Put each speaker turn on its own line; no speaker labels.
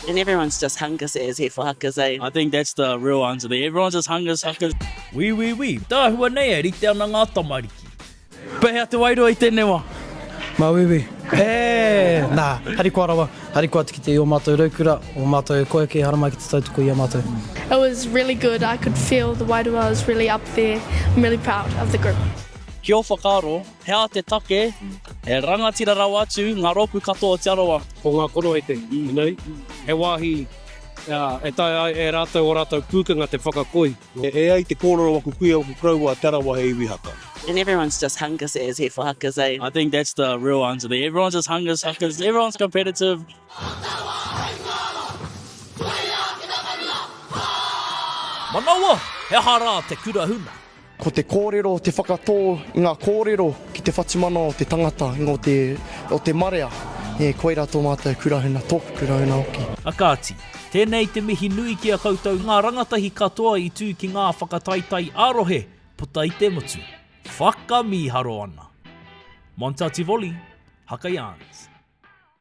And everyone's just hungus as here for hakas, eh?
I think that's the real answer there. Everyone's just hungus, hakas.
Wī, wī, wī, tāhua nei e rite ana ngā tamariki.
Pēhea te wairua i tēnei wā?
Māuiui. E, nā, harikoa rawa. Harikoa atu ki te i ō mātou raukura, ō mātou koeke haramai ki te tautoko i a mātou.
It was really good, I could feel the wairua was really up there, I'm really proud of the group.
Ki ō whakaaro, he aha te take e rangatira rawa atu ngā rōpū katoa o Te Arawa?
Ko ngā korohete, you know, he wāhi e taea ai e rātou ō rātou pūkenga te whakakoi.
E ai te kōrero o aku kuia, o aku koroua, a Te Arawa he iwi haka.
And everyone's just hungus as here for hakas, eh?
I think that's the real answer there. Everyone's just hungus, hakas, everyone's competitive.
Manawa, he aha rā te kura huna?
Ko te kōrero, te whakatō i ngā kōrero ki te whatumanawa o te tangata, o te, o te marea, e, koirā tō mātou kura huna, tōku kura huna hoki.
A kāti, tēnei te mihi nui ki a koutou ngā rangatahi katoa i tū ki ngā whakataetae ā-rohe puta i te motu. Whakamīharo ana! Monta Tivoli, Haka Yarns.